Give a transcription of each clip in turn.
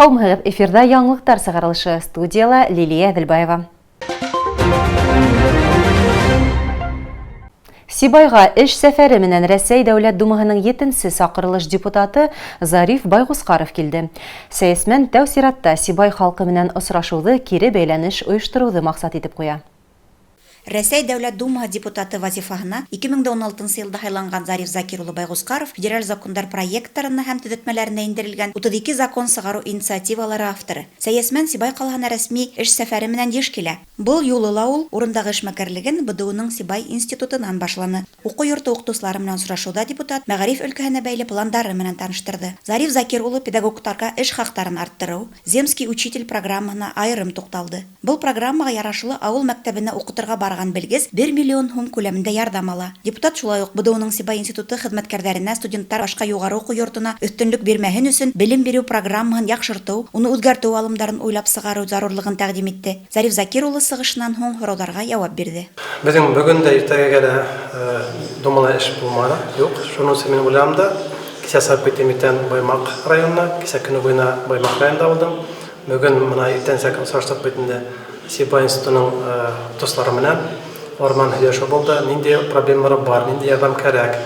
Һаумыһығыҙ, эфирҙа яңылыҡтар сығарылышы, студияла Лилия Әҙелбаева. Сибайға эш сәфәре менән Рәсәй Дәүләт Думаһының етенсе саҡырылыш депутаты Зариф Байғусҡаров килде. Сәйәсмән тәү сиратта Сибай халҡы менән осрашыуҙы, кире бәйләнеш ойоштороуҙы маҡсат итеп ҡуя. Рәсәй Дәүләт Думаһы депутаты вазифаһына 2016 нчы йылда һайланған Зариф Закир улы Байғусҡаров федераль закондар проекттарына һәм төҙәтмәләренә индерелгән 32 закон сығарыу инициативалары авторы. Сәйәсмән Сибай ҡалаһына рәсми эш сәфәре менән йыш килә. Был юлы ла ул урындағы эшмәкәрлеген БДУның Сибай институтынан башланы. Уҡыу йорто уҡытыусылары менән осрашыуҙа депутат мәғариф өлкәһенә бәйле пландары менән таныштырҙы. Зариф Закир улы педагогтарға эш хаҡтарын арттырыу, Земский учитель программаһына айырым туҡталды. Был программаға ярашлы ауыл мәктәбенә уҡытырға барған белгес 1 миллион һум күләмендә ярҙам ала. Депутат шулай уҡ БДУның Сибай институты хеҙмәткәрҙәренә студенттар башҡа юғары уҡыу йортона өҫтөнлөк бирмәһен өсөн белем биреү программаһын яҡшыртыу, уны үҙгәртеү алымдарын уйлап сығарыу зарурлығын тәҡдим итте. Зариф Закир улы сығышынан һуң һорауҙарға яуап бирҙе. Беҙҙең бөгөн дә, иртәгәгә лә Думала эш булманы, юҡ. Шуның өсөн мин уйлайым да, кисә сығып киттем иртән Баймаҡ районына, кисә көнө буйына Баймаҡ районында булдым. Бөгөн мына иртәнсәк осраштыҡ бит инде Сибай институтының дуҫлары менән. Улар менән һөйләшеү булды, ниндәй проблемалар бар, ниндәй ярҙам кәрәк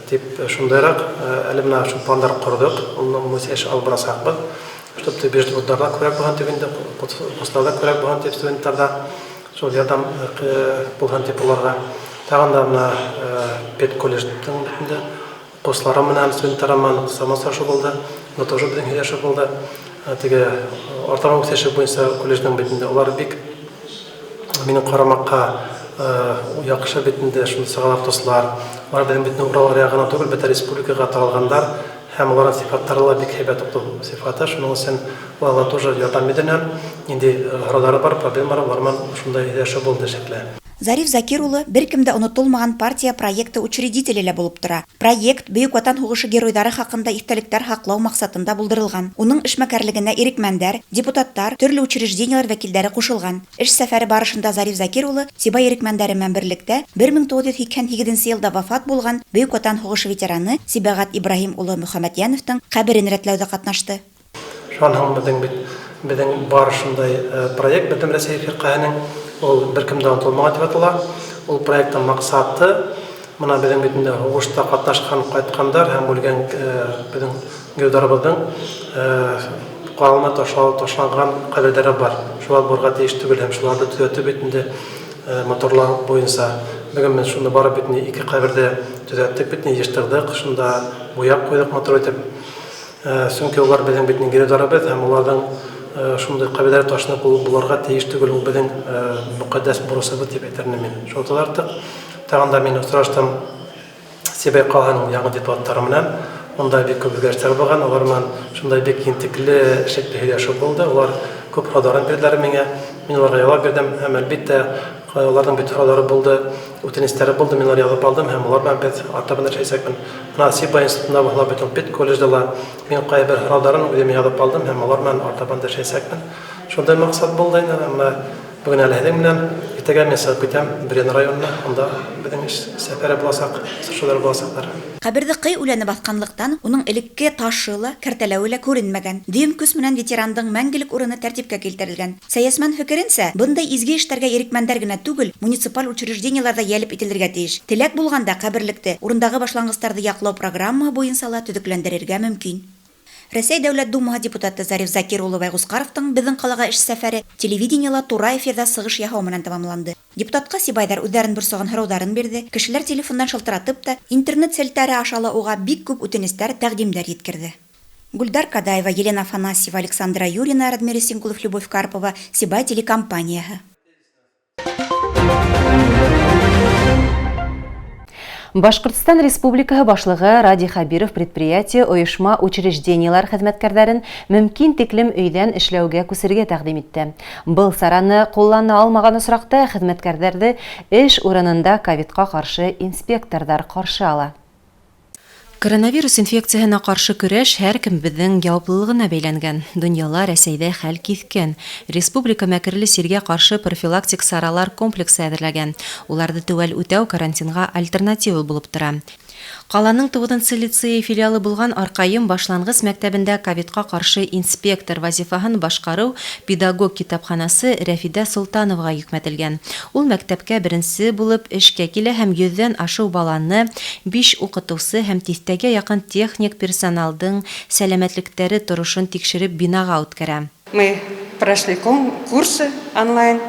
тип шундайраҡ әле мына шул пландар ҡорҙоҡ, уны эш алып барасаҡбыҙ. Чтобы бюджет да күберәк булһын тип инде, уҡыусылар ҙа күберәк булһын тип, студенттар ҙа шул ярҙам булһын тип уларға. Тағын да мына педколледждың бит инде уҡыусылары менән, студенттары менән осрашыу булды. Унда тоже беҙҙең һөйләшеү булды. Теге артабан үҫеше буйынса колледждың бит инде улар бик минең ҡарамаҡҡа яҡшы бит инде, шунда сығалар дуҫлар. Улар беҙҙең бит Урал яғына түгел, бөтә республикаға таралғандар һәм уларҙың сифаттары ла бик һәйбәт уҡытыу сифаты. Шуның өсөн уларға тоже ярҙам итәм. Ниндәй һорауҙары бар, проблемалар, улар менән шундай һөйләшеү булды шикле. Зариф Закир улы бер кем дә онотолмаған партия проекты учредителе лә булып тора. Проект Бөйөк Ватан һуғышы геройҙары хаҡында иҫтәлектәр һаҡлау маҡсатында булдырылған. Уның эшмәкәрлегенә ирекмәндәр, депутаттар, төрлө учреждениелар вәкилдәре ҡушылған. Эш сәфәре барышында Зариф Закир улы Сибай ирекмәндәре менән берлектә 1988 йылда вафат булған Бөйөк Ватан һуғышы ветераны Сибәғәт Ибраһим улы Мөхәммәтйәновтың ҡәберен рәтләүҙә ҡатнашты. Шунан һуң беҙҙең бит беҙҙең бар шундай проект Бөтөн Рәсәй фирҡәһенең, ул бер кем дә онотолмаған тип атала. Ул проекттың маҡсаты мына беҙҙең бит инде һуғышта ҡатнашҡан, ҡайтҡандар һәм үлгән беҙҙең геройҙарыбыҙҙың ҡаралмай ташланған ҡәберҙәре бар. Шулар булырға тейеш түгел һәм шуларҙы төҙәтеү бит инде моторлар буйынса. Бөгөн мин шунда барып бит инде ике ҡәберҙе төҙәттек бит инде, йыйыштырҙыҡ, шунда буяп ҡуйҙыҡ матур итеп. Сөнки улар беҙҙең бит инде геройҙарыбыҙ һәм уларҙың шундай ҡәберҙәре ташланып булырға тейеш түгел, ул беҙҙең мөҡәддәс бурысыбыҙ тип әйтер инем мин. Шул таҙарттыҡ. Тағын да мин осраштым Сибай ҡалаһының яңы депутаттары менән. Унда бик күп үҙгәрештәр булған, улар менән шундай бик ентекле, эшлекле һөйләшеү булды. Улар күп һорауҙарын бирҙеләр миңә. Мин уларға яуап бирҙем һәм әлбиттә уларҙың бит һорауҙары булды, үтенестәре булды, мин уларҙы яҙып алдым һәм улар менән беҙ артабан эшләйәсәкмен. Мына Сибай институтында була бит ул педколледжда ла мин ҡайһы бер һорауҙарын үҙем яҙып алдым һәм улар менән артабан эшләйәсәкмен. Шундай маҡсат булды инде, әммә бөгөн әле һеҙҙең менән, иртәгә мин сығып китәм Бөрйән районына, унда беҙҙең эш сәфәре буласаҡ, осрашыуҙар буласаҡтар. Ҡәберҙе ҡый үләне баҫҡанлыҡтан уның элекке ташы ла, кәртәләүе лә күренмәгән. Дөйөм көс менән ветерандың мәңгелек урыны тәртипкә килтерелгән. Сәйәсмән фекеренсә, бындай изге эштәргә ирекмәндәр генә түгел, муниципаль учреждениелар ҙа йәлеп ителергә тейеш. Теләк булғанда ҡәберлекте урындағы башланғыстарҙы яҡлау программаһы буйынса ла төҙөкләндерергә мөмкин. Рәсәй Дәүләт Думаһы депутаты Зариф Закир улы Байғусҡаровтың беҙҙең ҡалаға эш сәфәре телевидениела тура эфирҙа сығыш яһау менән тамамланды. Депутатҡа сибайҙар үҙҙәрен борсоған һорауҙарын бирҙе, кешеләр телефондан шылтыратып та, интернет селтәре аша ла уға бик күп үтенестәр, тәҡдимдәр еткерҙе. Гульдар Кадаева, Елена Афанасьева, Александра Юрина, Радмир Исенкулов, Любовь Карпова, Сибай телекомпанияһы. Башҡортостан Республикаһы башлығы Радий Хәбиров предприятие, ойошма, учреждениелар хеҙмәткәрҙәрен мөмкин тиклем өйҙән эшләүгә күсергә тәҡдим итте. Был сараны ҡуллана алмаған осраҡта хеҙмәткәрҙәрҙе эш урынында ковидҡа ҡаршы инспекторҙар ҡаршы ала. Коронавирус инфекцияһына ҡаршы көрәш һәр кемебеҙҙең яуаплылығына бәйләнгән. Донъяла, Рәсәйҙә хәл киҫкен. Республика мәкерле сиргә ҡаршы профилактик саралар комплексы әҙерләгән. Уларҙы теүәл үтәү карантинға альтернатива булып тора. Ҡаланың туғыҙынсы лицейы филиалы булған Арҡайым башланғыс мәктәбендә ковидҡа ҡаршы инспектор вазифаһын башҡарыу педагог китапханасы Рәфидә Солтановаға йөкмәтелгән. Ул мәктәпкә беренсе булып эшкә килә һәм йөҙҙән ашыу баланы, биш уҡытыусы һәм тиҫтәгә яҡын техник персоналдың сәләмәтлектәре торошон тикшереп бинаға үткәрә. Мы прошли курсы онлайн,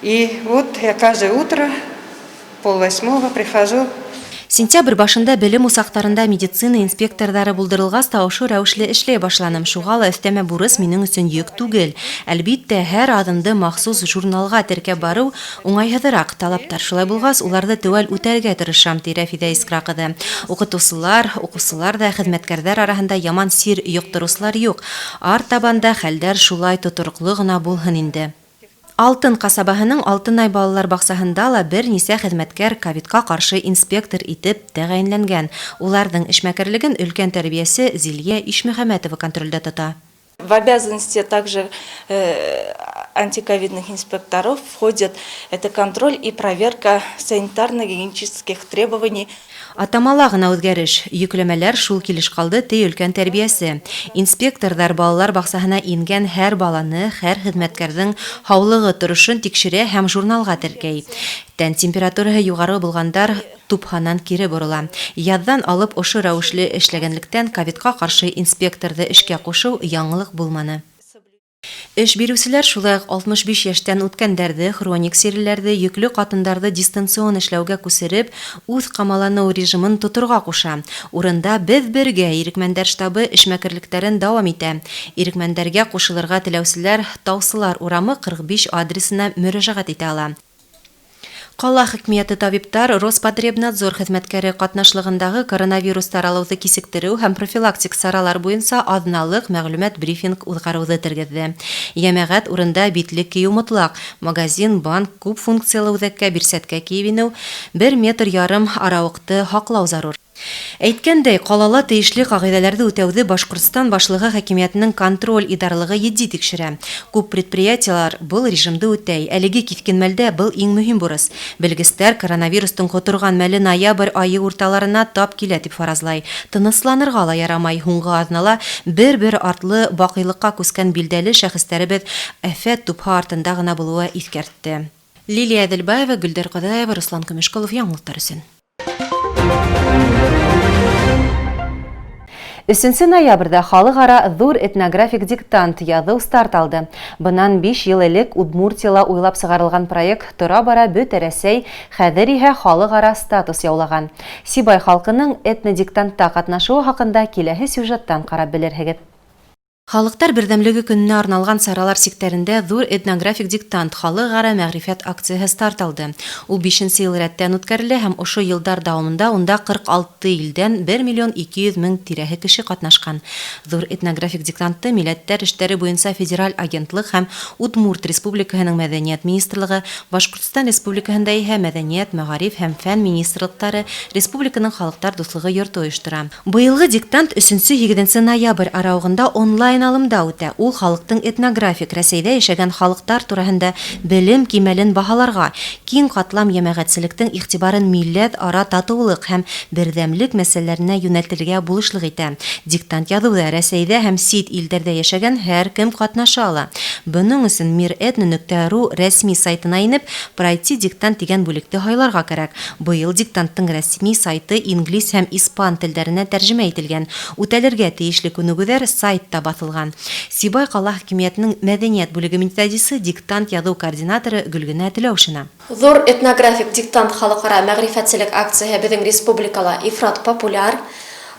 и вот я каждое утро 7:30 прихожу. Сентябрь башында белем усаҡтарында медицина инспекторҙары булдырылғас та ошо рәүешле эшләй башланым. Шуға ла өҫтәмә бурыс минең өсөн йөк түгел. Әлбиттә, һәр аҙымды махсус журналға теркәп барыу уңайһыҙыраҡ. Талаптар шулай булғас, уларҙы теүәл үтәргә тырышам, ти Рәфиҙә Искра ҡыҙы. Уҡытыусылар, уҡыусылар ҙа хеҙмәткәрҙәр араһында яман сир йоҡтороусылар юҡ. Артабан да хәлдәр шулай тотороҡло ғына булһын инде. Алтын ҡасабаһының Алтынай балалар баҡсаһында ла бер нисә хеҙмәткәр ковидҡа ҡаршы инспектор итеп тәғәйенләнгән. Уларҙың эшмәкәрлеген өлкән тәрбиәсе Зилйә Ишмөхәмәтова контролдә тота. В обязанности также антиковидных инспекторов входит это контроль и проверка санитарно-гигиенических требований. Атамала ғына үҙгәреш, йөкләмәләр шул килеш ҡалды, ти өлкән тәрбиәсе. Инспекторҙар балалар баҡсаһына ингән һәр баланы, һәр хеҙмәткәрҙең һаулығы торошон тикшерә һәм журналға теркәй. Тән температураһы юғары булғандар тупһанан кире борола. Яҙҙан алып ошо рәүешле эшләгәнлектән ковидҡа ҡаршы инспекторҙы эшкә ҡушыу яңылыҡ булманы. Эш биреүселәр шулай уҡ 65 йәштән үткәндәрҙе, хроник сирлеләрҙе, йөклө ҡатындарҙы дистанцион эшләүгә күсереп, үҙ ҡамаланыу режимын тоторға ҡуша. Урында Беҙ бергә ирекмәндәр штабы эшмәкәрлектәрен дауам итә. Ирекмәндәргә ҡушылырға теләүселәр Таусылар урамы 45 адресына мөрәжәғәт итә ала. Ҡала хакимиәте табиптар Роспотребнадзор хеҙмәткәре ҡатнашлығындағы коронавирус таралыуҙы кисектереү һәм профилактик саралар буйынса аҙналыҡ мәғлүмәт брифинг уҙғарыуҙы тергеҙҙе. Йәмәғәт урында битлек кейеү мотлаҡ, магазин, банк, күп функциялы үҙәккә бирсәткә кейеп инеү, бер метр ярым арауыҡты һаҡлау зарур. Әйткәндәй, ҡалала тейешле ҡағиҙәләрҙе үтәүҙе Башҡортостан Башлығы хакимиәтенең контроль идарлығы етди тикшерә. Күп предприятиелар был режимды үтәй. Әлеге киҫкен мәлдә был иң мөһим бурыс. Белгестәр коронавирустың ҡоторған мәле ноябрь айы урталарына тап килә тип фаразлай. Тынысланырға ла ярамай. Һуңғы аҙнала бер-бер артлы баҡыйлыҡҡа күскән билдәле шәхестәребеҙ афәт тупһа артында ғына булыуы иҫкәртте. Лилия Әҙелбаева, Гөлдәр Ҡоҙаева, Руслан Көмөшҡолов яңылыҡтар өсөн. Өсөнсө ноябрҙә халыҡ-ара ҙур этнографик диктант яҙыу старт алды. Бынан 5 йыл элек Удмуртияла уйлап сығарылған проект тора-бара бөтә Рәсәй, хәҙер иһә халыҡ-ара статус яулаған. Сибай халҡының этнодиктантта ҡатнашыуы хаҡында киләһе сюжеттан ҡарап белерһегеҙ. Халыҡтар берҙәмлеге көнөнә арналған саралар сиктәрендә ҙур этнографик диктант халыҡ-ара мәғрифәт акцияһы старт алды. Ул бишенсе йыл рәттән үткәрелә һәм ошо йылдар дауамында унда 46 илдән 1 миллион 200 мең тирәһе кеше ҡатнашҡан. Ҙур этнографик диктантты Милләттәр эштәре буйынса федераль агентлыҡ һәм Удмурт Республикаһының Мәҙәниәт министрлығы, Башҡортостан Республикаһында иһә Мәҙәниәт, мәғариф һәм фән министрлыҡтары, Республиканың Халыҡтар дуҫлығы йорто ойоштора. Быйылғы диктант өсөнсө-һигеҙенсе ноябрь арауығында онлайн алымда үтә. Ул халыҡтың этнографик Рәсәйҙә йәшәгән халыҡтар тураһында белем кимәлен баһаларға, киң ҡатлам йәмәғәтселектең иғтибарын милләт ара татыулыҡ һәм берҙәмлек мәсьәләләренә йүнәлтергә булышлыҡ итә. Диктант яҙыуҙа Рәсәйҙә һәм сит илдәрҙә йәшәгән һәр кем ҡатнаша ала. Бының өсөн мир этно нөктә ру рәсми сайтына инеп, Пройти диктант тигән бүлекте һайларға кәрәк. Быйыл диктанттың рәсми сайты инглиз һәм испан телдәренә тәржемә ителгән. Үтәлергә тейешле күнегеүҙәр сайтта баҫылған. Сибай ҡала хакимиәтенең мәҙәниәт бүлеге методисы, диктант яҙыу координаторы Гөлгенә Теләүшина. Ҙур этнографик диктант халыҡ-ара мәғрифәтселек акцияһы беҙҙең республикала ифрат популяр.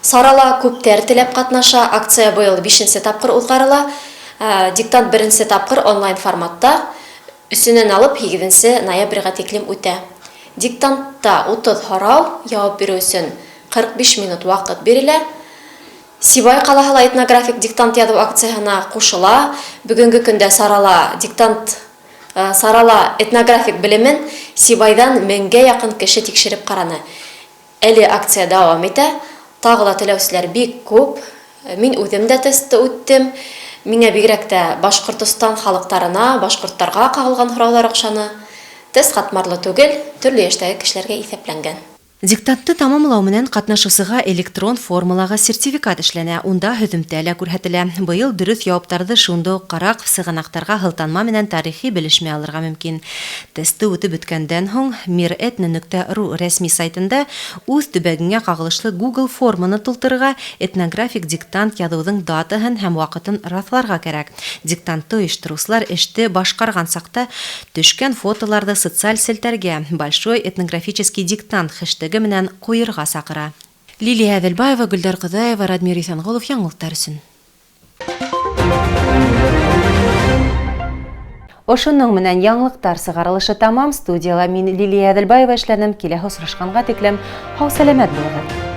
Сарала күптәр теләп ҡатнаша. Акция быйыл бишенсе тапҡыр уҙғарыла. Диктант беренсе тапҡыр онлайн форматта өсөнән алып һигеҙенсе ноябргә тиклем үтә. Диктантта 30 һорау, яуап биреү өсөн 45 минут ваҡыт бирелә. Сибай ҡалаһы ла этнографик диктант яҙыу акцияһына ҡушыла. Бөгөнгө көндә сарала этнографик белемен Сибайҙан меңгә яҡын кеше тикшереп ҡараны. Әле акция дауам итә. Тағы ла теләүселәр бик күп. Мин үҙем дә тестты үттем. Миңә бигерәк тә Башҡортостан халыҡтарына, башҡорттарға ҡағылған һорауҙар оҡшаны. Тест ҡатмарлы түгел, төрлө йәштәге кешеләргә иҫәпләнгән. Диктантты тамамлау менән ҡатнашыусыға электрон формалағы сертификат эшләнә, унда һөҙөмтә лә күрһәтелә. Быйыл дөрөҫ яуаптарҙы шунда уҡ ҡарап, сығанаҡтарға һылтанма менән тарихи белешмә алырға мөмкин. Тестты үтеп бөткәндән һуң мир-этно нөктә ру рәсми сайтында үҙ төбәгеңә ҡағылышлы Google форманы тултырырға, этнографик диктант яҙыуҙың датаһын һәм ваҡытын раҫларға кәрәк. Диктантты ойоштороусылар эште башҡарған саҡта төшкән фотоларҙы социаль селтәргә Большой этнографический диктант хештегы менән ҡуйырға саҡыра. Лилия Әҙелбаева, Гөлдәр Ҡоҙаева, Радмир Иҫәнғолов яңылыҡтар өсөн. Ошоноң менән яңылыҡтар сығарылышы тамам. Студияла мин Лилия Әҙелбаева эшләнем. Киләһе осрашҡанға тиклем һау-сәләмәт булығыҙ.